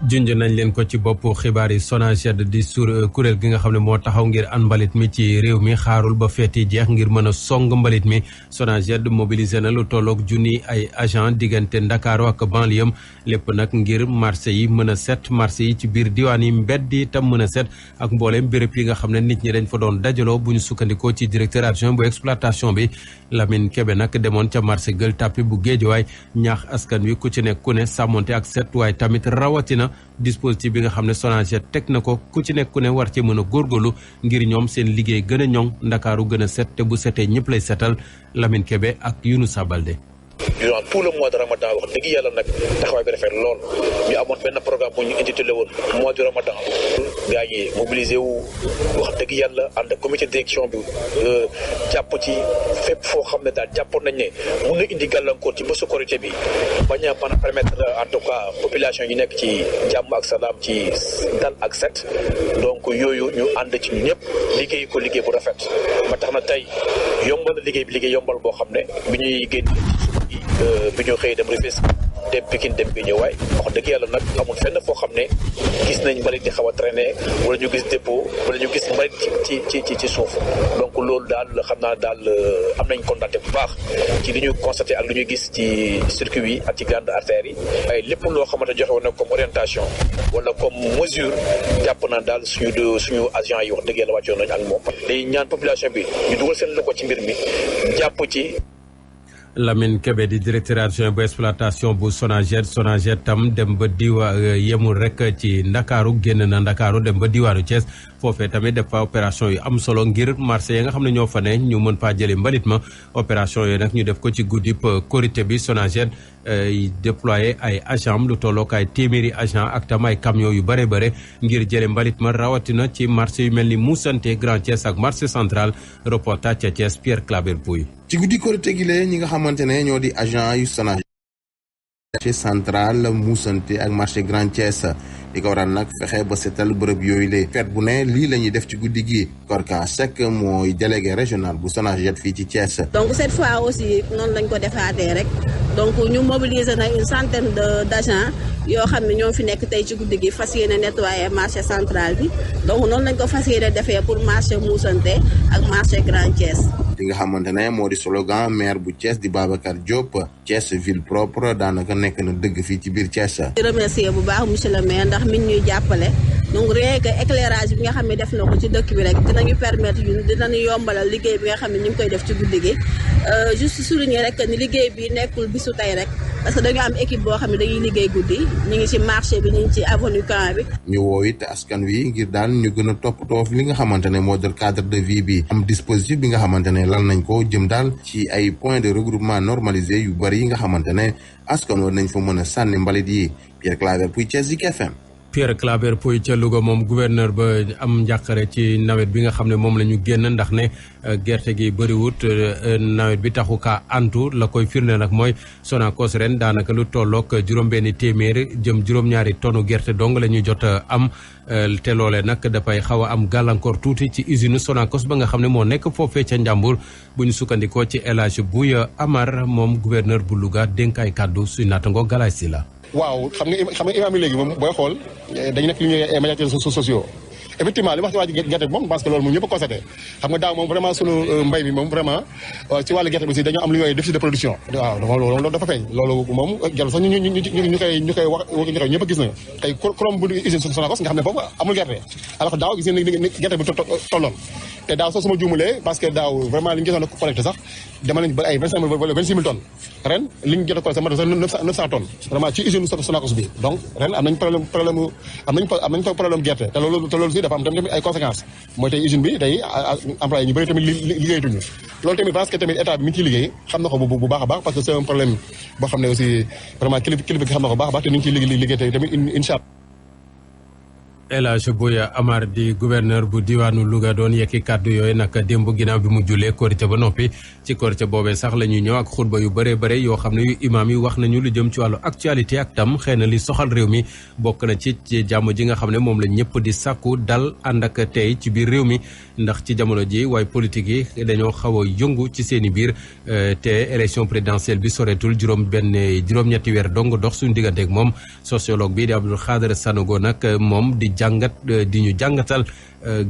junj nañ leen ko ci bopp xibaar yi SONAGED di kuréel gi nga xam ne moo taxaw ngir an mbalit mi ci réew mi xaarul ba feeti jeex ngir mën a song mbalit mi SONAGED mobilisé na lu tolloog junni ay agent diggante Ndakaaru ak banlieue lépp nag ngir marché yi mën a set marché yi ci biir diwaan yi mbedd yi tam mën a set ak mbooleem béréb yi nga xam ne nit ñi dañ fa doon dajaloo bu ñu sukkandikoo ci directeur adjoint bu exploitation bi Lamine Kebe nag demoon ca marché Gueule Tapée bu Guédiawaye ñaax askan wi ku ci nekk ku ne sàmmonte ak set waaye tamit rawatina dispositif bi nga xam ne SONAGED teg na ko ku ci nekk ku ne war ci mën a góorgóorlu ngir ñoom seen liggéey gën a ñoŋ Ndakaaru gën a set te bu setee ñëpp lay setal Lamine Kebe ak Younoussa Baldé. durant tout le mois de Ramadan wax dëgg yàlla nag taxawaay bi rafet lool ñu amoon benn programme bu ñu intitulé woon mois du Ramadan gars yi mobilisé wu wax dëgg yàlla ànd ak comité de direction bi jàpp ci fépp foo xam ne daal jàppoon nañ ne mun na indi gàllankoor ci bésu Korité bi bañ a mën a permettre en tout cas population yi nekk ci jàmm ak salaam ci dal ak set donc yooyu ñu ànd ci ñu ñëpp liggéey ko liggéey bu rafet ba tax na tey yombal na liggéey bi liggéey yombal boo xam ne bi ñuy génn bi ñu xëy dem Rufisque dem Pikine dem Guédiawaye wax dëgg yàlla nag amul fenn foo xam ne gis nañ mbalit di xaw a traîner wala ñu gis dépôt wala ñu gis mbalit ci suuf donc loolu daal xam naa daal am nañ constaté bu baax ci li ñu constaté ak li ñu gis ci circuit yi ak ci grande artères yi waaye lépp loo xamante joxe woon na comme orientation wala comme mesure jàpp naa daal suñu agent yi wax dëgg yàlla wàccoon nañ ak moom day ñaan population bi ñu dugal seen loxo ci mbir mi jàpp ci. Lamine Kebe di directeur adjoint bu exploitation bu SONAGED tam dem ba yemul rek ci Ndakaaru génn na Ndakaaru dem ba diwaanu Thiès foofee tamit def fa opération yu am solo ngir marché yi nga xam ne ñoo fa ne ñu mën faa jëlee mbalit ma opération yooyu nag ñu def ko ci guddib Korité bi SONAGED déployé ay agent lu tollook ay téeméeri agent ak tam ay camion yu bare ngir jële mbalit ma rawatina ci marché yu mel ni Moussante Grand Thiès ak marché central reportage ca Thiès Pierre Claver Pouy. ci guddi Korité gi ñi nga xamante ne ñoo di agent yu SONAGED marché central Moussante ak marché Grand Thiès di ko waral nag fexe ba setal bërëb yooyu la fet bu ne lii la ñuy def ci guddi gi Korka Seck mooy délégué régional bu SONAGED fii ci Thiès. donc cette fois aussi noonu lañ ko defaatee rek donc ñu mobiliser na une centaine d' agents yoo xam ne ñoo fi nekk tey ci guddi gi fas yéene nettoyer marché central bi donc noonu lañ ko fas yéene defee pour marché Moussante ak marché Grand Thiès. li nga xamante ne moo di slogan maire bu Thiès di Babacar Diop Thiès ville propre daanaka nekk na dëgg fii ci biir Thiès. di remercier bu baax monsieur le maire ndax mi ñuy jàppale donc rien que éclairage bi nga xam ne def na ko ci dëkk bi rek dinañu permettre ñun dinañu yombalal liggéey bi nga xam ne ñu ngi koy def ci guddi gi juste souligner rek ni liggéey bi nekkul bisu tey rek parce que dañu am équipe boo xam ne dañuy liggéey guddi ñu ngi ci marché bi ñu ngi ci avenue Camp bi. ñu woo it askan wi ngir daal ñu gën a toppatoo li nga xamante ne moo di cadre de vie bi am dispositif bi nga xamante ne lal nañ ko jëm daal ci ay points de regroupement normalisé yu bari yi nga xamante ne askan war nañ fa mën a sànni mbalit yi Pierre Claver Pouy Thiès Zik FM. Pierre Claver Pouy ca Louga moom gouverneur ba am njàqare ci nawet bi nga xam ne moom la ñu génn ndax ne gerte gi bëriwut nawet bi taxu kaa antu la koy firnde nag mooy Sonacos ren daanaka lu tollook juróom-benni téeméer jëm juróom-ñaari tonu gerte dong la ñuy jot am te loole nag dafay xaw a am gàllankoor tuuti ci usine Sonacos ba nga xam ne moo nekk foofee ca Njàmbur bu ñu sukkandikoo ci El Hadj Bouya Amar moom gouverneur bu Louga dénkaay kàddu suy naatangoo Galaye si la. waaw xam nga imaam yi léegi moom booy xool dañu nekk li ñuy ay médiateurs sociaux effectivement li wax ci wàllu gerte bi moom parce que loolu moom ñëpp a constaté xam nga daaw moom vraiment sunu mbay mi moom vraiment ci wàllu gerte bi aussi dañoo am lu ñuy déficit de production waaw loolu dafa feeñ loolu moom gerte sax ñu koy wax ñëpp a gis na tey comme bu usine Sonacos nga xam ne foofu amul gerte alors daaw gis ngeen gerte bi tolloon te daaw sax suma juumulee parce que daaw vraiment li ñu gisoon a collecté sax dama nañ ba ay 25 000 wala 26 000 tonnes ren li ñu jot a collecté sax 900 tonnes vraiment ci usine Sonacos bi donc ren am nañ problème gerte te loolu si dafa am tamit ay conséquences mooy tey usine bi day employé ñu bëri tamit liggéeyatuñu loolu tamit parce que tamit état bi mi ngi ciy liggéey xam na ko bu baax a baax parce que c'est un problème boo xam ne aussi vraiment kilifa gi xam na ko baax a baax te ñu ngi ciy liggéey tamit incha El Hadj Boya Amar di gouverneur bu diwaanu Louga doon yekki kàddu yooyu nag démb ginnaaw bi mu jullee korité ba noppi ci korité boobee sax la ñuy ñëw ak xutba yu bëree bëri yoo xam ne yu imaam yi wax nañu lu jëm ci wàllu actualité ak tam xëy na li soxal réew mi bokk na ci jàmm ji nga xam ne moom la ñëpp di sàkku dal ànd ak tey ci biir réew mi ndax ci jamono ji waaye politique yi dañoo xaw a yëngu ci seen i biir te élection présidentielle bi soreetul juróom-ñetti weer dong dox suñu digganteeg moom sociologue bi di Abdou Khadre Sanogo nag moom di ñu jàngatal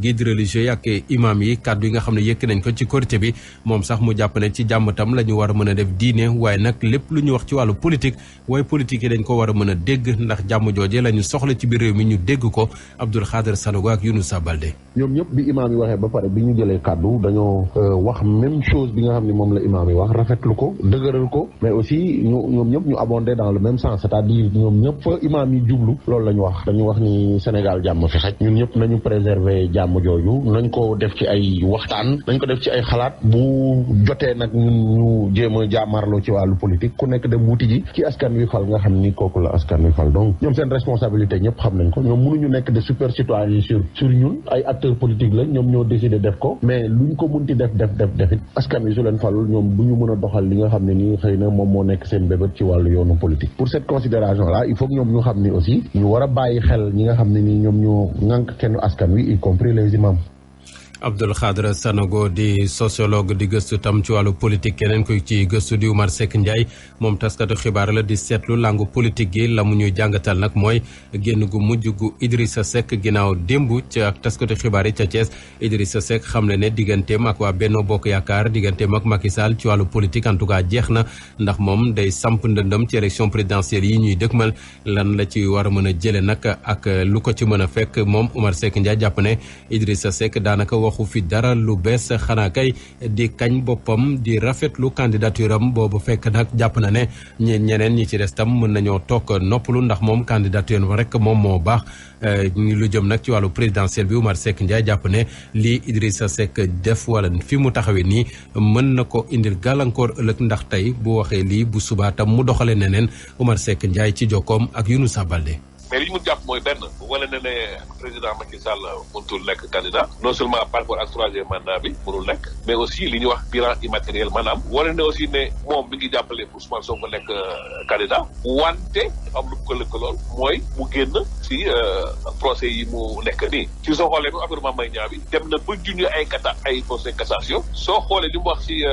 guide religieux yi ak imam yi kàddu yi nga xam ne yëkk nañ ko ci korité bi moom sax mu jàpp ne ci jàmm tam la ñu war a mën a def diine waaye nag lépp lu ñu wax ci wàllu politique waaye politique yi dañ ko war a mën a dégg ndax jàmm jooje la ñu soxla ci biir réew mi ñu dégg ko Abdou Khadre Sanogo ak Younoussa Baldé. ñoom ñëpp bi imaam yi waxee ba pare bi ñu jëlee kàddu dañoo wax même chose bi nga xam ne moom la imaam yi wax rafetlu ko dëgëral ko mais aussi ñoom ñëpp ñu abondé dans le même sens c'est-à-dire ñoom ñëpp fa imaam yi jublu loolu la ñu wax dañu wax ni Sénégal jàmm fi xaj ñun ñëpp nañu préserver jàmm jooju nañ ko def ci ay waxtaan nañ ko def ci ay xalaat bu jotee nag ñun ñu jéem a jaamarloo ci wàllu politique ku nekk dem wuti ji ci askan wi fal nga xam ni kooku la askan wi fal donc ñoom seen responsabilité ñëpp xam nañ ko ñoom mënuñu nekk de super citoyens sur ñun ay acteurs politiques la ñoom ñoo décidé def ko mais luñ ko munti def it askan wi su leen falul ñoom bu ñu mën a doxal li nga xam ne nii xëy na moom moo nekk seen bébét ci wàllu yoonu politique pour cette considération là il faut que ñoom ñu xam ni aussi ñu war a bàyyi xel ñi nga xam ne nii ñoom ñoo ŋànk kenn askan wi y compris les imams. Abdou Khadre Sanogo di sociologue di gëstu tam ci wàllu politique keneen ko ci gëstu di Oumar Seck Ndiaye moom taskatu xibaar la di seetlu langu politique gi la mu ñuy jàngatal nag mooy génn gu mujj gu Idrissa Seck ginnaaw démb ci ak taskatu xibaar yi ca Thiès Idrissa Seck xam le ne digganteem ak waa Benno Bokk Yaakaar digganteem ak Macky Sall ci wàllu politique en tout cas jeex na ndax moom day samp ndëndëm ci élection présidentielle yi ñuy dëkkmal lan la ci war a mën a jële nag ak lu ko ci mën a fekk moom Oumar Seck Ndiaye jàpp ne Idrissa Seck daanaka waxu fi dara lu bees xanaa kay di kañ boppam di rafetlu candidature am boobu fekk nag jàpp na ne ñeneen ñi ci des tam mën nañoo toog noppalu ndax moom candidature am rek moom moo baax lu jëm nag ci wàllu présidentiel bi Oumar Seck Ndiaye jàpp ne lii Idrissa Seck def wala fi mu taxawee nii mën na ko indil gàllankoor ëllëg ndax tey bu waxee lii bu subaa tam mu doxalee neneen Oumar Seck Ndiaye ci jokkoom ak Younoussa Baldé. mais li ñu mun jàpp mooy benn wala ne président Macky Sall mënutul nekk candidat non seulement par rapport ak troisième mandat bi mënul nekk mais aussi li ñuy wax bilan immatériel maanaam wala ne aussi ne moom mi ngi jàppale Ousmane Sonko nekk candidat wante am lu ko lëkkalool mooy mu génn ci procès yi mu nekk nii ci soo xoolee ba affaire Mame Mbaye Niang bi dem na ba junj ay procès cassation soo xoolee li mu wax ci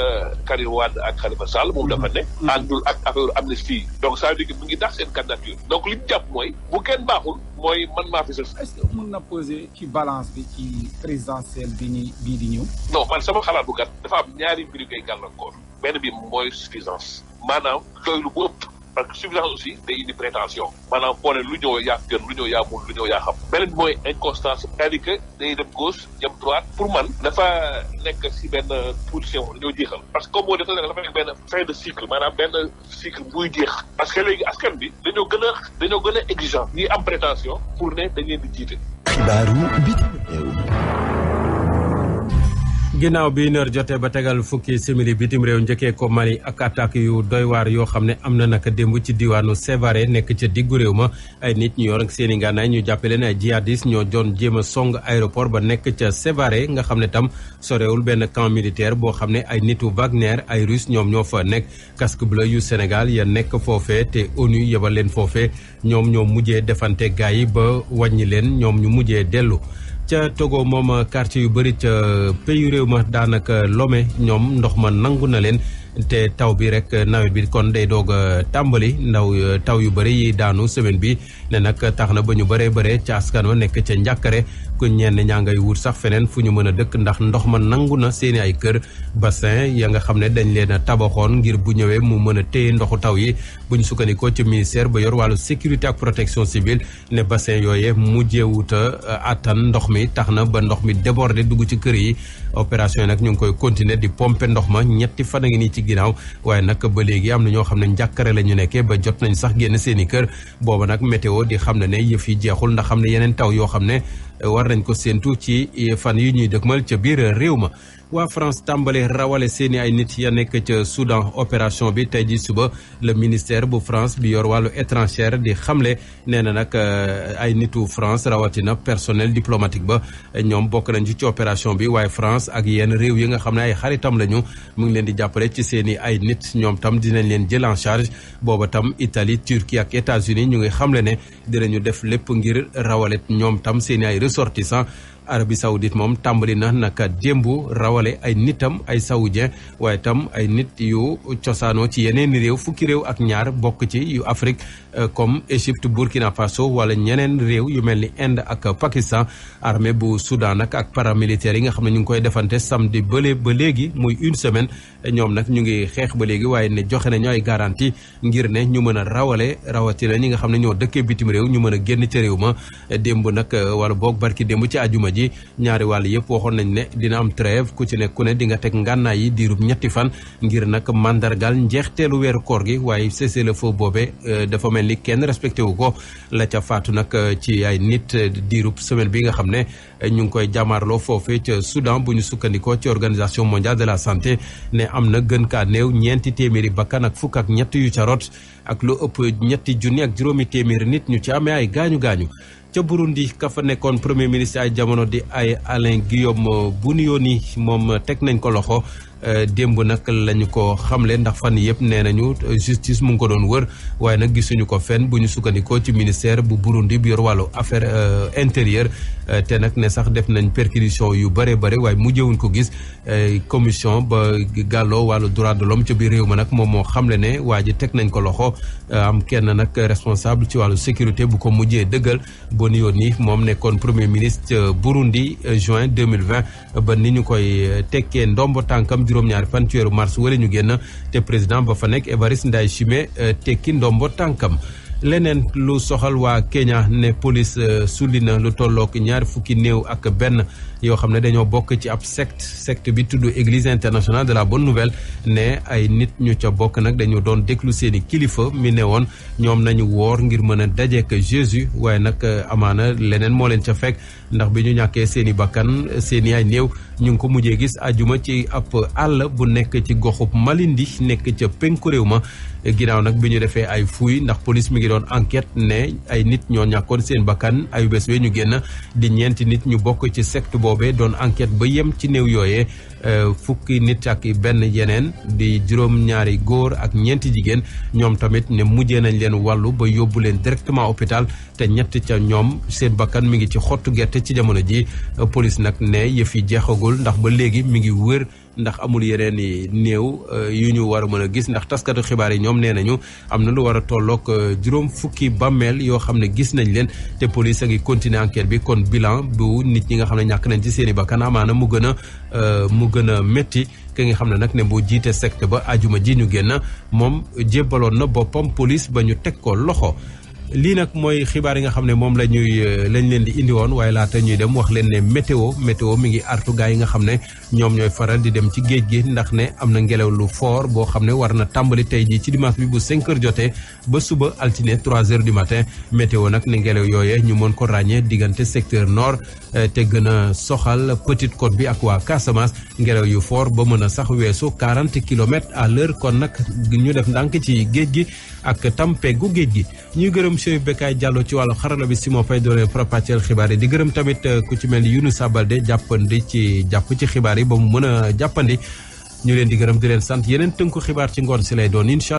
Karim Wade ak Khalifa Sall moom dafa ne àndul ak affaire amnistie donc ça veut dire que mi ngi tax seen candidature donc li ñu jàpp mooy kenn baaxul mooy man maa fi sa. est-ce que mën na poser ci balance bi ci présidentielle bii di ñëw. non man sama xalaat bu gàtt dafa am ñaari mbir yu koy gàllankoor benn bi mooy suffisance maanaam doylu bu ëpp parce que suffisance aussi day indi prétention maanaam boo ne lu ñëw yaa gën lu ñëw yaa mun lu ñëw yaa xam beneen bi mooy inconstance c'est-à-dire que day dem gauche jëm droite pour man dafa nekk si benn position dañoo jeexal parce que comme boo dafa nekk benn fin de cycle maanaam benn cycle buy jeex parce que léegi askan bi dañoo gën a exigeant ñi am prétention pour ne dañ leen di jiite. xibaaru bitim réew. ginnaaw bi heure jotee ba tegal fukki simili bitim réew njëkkee ko Mali ak attaque yu doy waar yoo xam ne am na naka démb ci diwaanu Sévaré nekk ca diggu réew ma ay nit ñu yor ak seen i ngànnaay ñu jàppe leen ay jihadistes ñoo doon jéem a song aéroport ba nekk ca Sévaré nga xam ne tam sorewul benn camp militaire boo xam ne ay nitu Wagner ay russe ñoom ñoo fa nekk casque bleu yu Sénégal ya nekk foofee te ONU yebal leen foofee ñoom ñoo mujjee defante gaa yi ba wàññi leen ñoom ñu mujjee dellu. ca Togo moom quartier yu bëri ca pays réew ma daanaka Lomé ñoom ndox ma nangu na leen te taw bi rek nawet bi kon day doog a tàmbali taw yu bëri yi daanu semaine bi ne nag tax na ba ñu bëree ca askan wa nekk ca njàkkare ku ñenn ñaa ngay wut sax feneen fu ñu mën a dëkk ndax ndox ma nangu na seeni ay kër bassin ya nga xam ne dañ leen a tabaxoon ngir bu ñëwee mu mën a téye ndoxu taw yi bu ñu sukkandikoo ci ministère ba yor wàllu sécurité ak protection civile ne bassin yooyee mujjeewut a attan ndox mi tax na ba ndox mi débordé dugg ci kër yi opération yi nag ñu ngi koy continuer di pomper ndox ma ñetti fan a ngi nii ci ginnaaw waaye nag ba léegi am na ñoo xam ne njàkkare la ñu nekkee ba jot nañ sax génn seen i kër booba nag météo di xam ne yëf yi jeexul ndax xam ne yeneen taw yoo xam ne war nañ ko séentu ci fan yi ñuy dëkkmal ca biir réew ma waa France tàmbale rawale seeni ay nit ya nekk ca Soudan opération bi tey ji suba le ministère bu France bi yor wàllu étranger di xamle nee na nag ay nitu France rawatina personnel diplomatique ba ñoom bokk nañ ci opération bi waaye France ak yenn réew yi nga xam ne ay xaritam lañu mu ngi leen di jàppale ci seeni ay nit ñoom tam dinañ leen jël en charge booba tam Italie Turquie ak États-Unis ñu ngi xamle ne dinañu def lépp ngir rawale ñoom tam seeni ay ressortissants. Arabie Saoudite moom tàmbali na naka démb rawale ay nitam ay saoudien waaye tam ay nit yu cosaanoo ci yeneen réew fukki réew ak ñaar bokk ci yu Afrique comme Égypte Burkina Faso wala ñeneen réew yu mel ni Inde ak Pakistan. Armée bu Soudan nag ak paramilitaires yi nga xam ne ñu ngi koy defante samedi ba léegi muy une semaine ñoom nag ñu ngi xeex ba léegi waaye ne joxe nañu ay garantie ngir ne ñu mën a rawale rawatina ñi nga xam ne ñoo dëkkee bitim réew ñu mën a génn ca réew ma démb nag wala boog barki démb ci àjjuma ji ñaari wàll yëpp waxoon nañ ne dina am trêve ku ci ne ku ne di nga teg ngànnaay yi diirub ñetti fan ngir nag mandargal njeexteelu weeru koor gi waaye cessez-le-feu boobe dafa mel ni kenn respecté wu ko la ca faatu nag ci ay nit diirub semaine bi nga xam ne ñu ngi koy jàmmaarloo foofee ca Soudan bu ñu sukkandikoo ci organisation mondiale de la santé ne am na gën kaa néew ñeenti téeméeri bakkan ak fukk ak ñett yu ca rot ak lu ëpp ñetti junni ak juróomi téeméeri nit ñu ci amee ay gaañu-gaañu. ca Burundi ka fa nekkoon premier ministre ay jamono di ay Alain Guillaume Bunyoni moom teg nañ ko loxo démb nag lañu ko xamle ndax fan yëpp nee nañu justice mu ngi ko doon wër waaye nag gisuñu ko fenn bu ñu sukkandikoo ci ministère bu Burundi bi yor wàllu affaire intérieure te nag ne sax def nañ perquisition yu bare bare waaye mujjewuñ ko gis commission ba gàlloo wàllu droit de l'homme ca biir réew ma nag moom moo xamle ne waa ji teg nañ ko loxo am kenn nag responsable ci wàllu sécurité bu ko mujjee dëggal Bunyoni moom nekkoon premier ministre Burundi juin 2020 ba ni ñu koy tekkee ndombo tànkam juróom-ñaari fan ci weeru mars wala ñu génn te président ba fa nekk Evariste Ndayishimiye tekki ndombo tànkam. leneen lu soxal waa Kenya ne police sulli na lu tollook ñaari fukki néew ak benn yoo xam ne dañoo bokk ci ab secte bi tudd Église internationale de la bonne nouvelle ne ay nit ñu ca bokk nag dañu doon déglu seeni kilifa mi ne woon ñoom nañu woor ngir mën a dajeek Jésus waaye nag amaana leneen moo leen ca fekk ndax bi ñu ñàkkee seeni bakkan seeni ay néew ñu ngi ko mujjee gis ajuma ci ab àll bu nekk ci goxub Malindi nekk ca penku réew ma ginnaaw nag bi ñu defee ay fuuy ndax police mi ngi doon enquête ne ay nit ñoo ñàkkoon seen bakkan ayu bés we ñu génn di ñeenti nit ñu bokk ci secte boobee doon enquête ba yem ci néew yooyee fukki nit ak benn yeneen di juróom-ñaari góor ak ñeenti jigéen ñoom tamit ne mujjee nañ leen wàllu ba yóbbu leen directement hôpital te ñett ca ñoom seen bakkan mi ngi ci xottu gerte ci jamono ji police nag ne yëf yi jeexagul ndax ba léegi mi ngi wër ndax amul yeneen i néew yu ñu war a mën a gis ndax taskatu xibaar yi ñoom nee nañu am na lu war a tolloog juróom fukki bàmmeel yoo xam ne gis nañ leen te police a ngi continuer enquête bi kon bilan bu nit ñi nga xam ne ñàkk nañ ci seen i bakkan amaana mu gën a métti ki nga xam ne nag ne boo jiite secte ba ajuma ji ñu génn moom jébbaloon na boppam police ba ñu teg ko loxo. lii nag mooy xibaar yi nga xam ne moom lañ leen di indi woon waaye laata ñuy dem wax leen ne météo mi ngi artu gaa yi nga xam ne ñoom ñooy faral di dem ci géej gi ndax ne am na ngelaw lu fort boo xam ne war na tàmbali tey jii ci dimanche bi bu 5 heures jotee ba suba altine 3 heures du matin météo nag ne ngelaw yooyee ñu mën ko ràññee diggante secteur nord te gën a soxal Petite Côte bi ak waa Casamance ngelaw yu fort ba mën a sax weesu 40 kilomètres à l'heure kon nag ñu def ndànk ci géej gi ak tam peggu géej gi ñuy gërëm Cheikh Bekay Diallo ci wàllu xarala bi Simon Faye doole propageur xibaar yi di gërëm tamit ku ci mel ni Younoussa Baldé jàpp ci xibaar yi ba mu mën a jàppandi ñu leen di gërëm di leen sant yeneen tënku xibaar ci ngoon si lay doon incha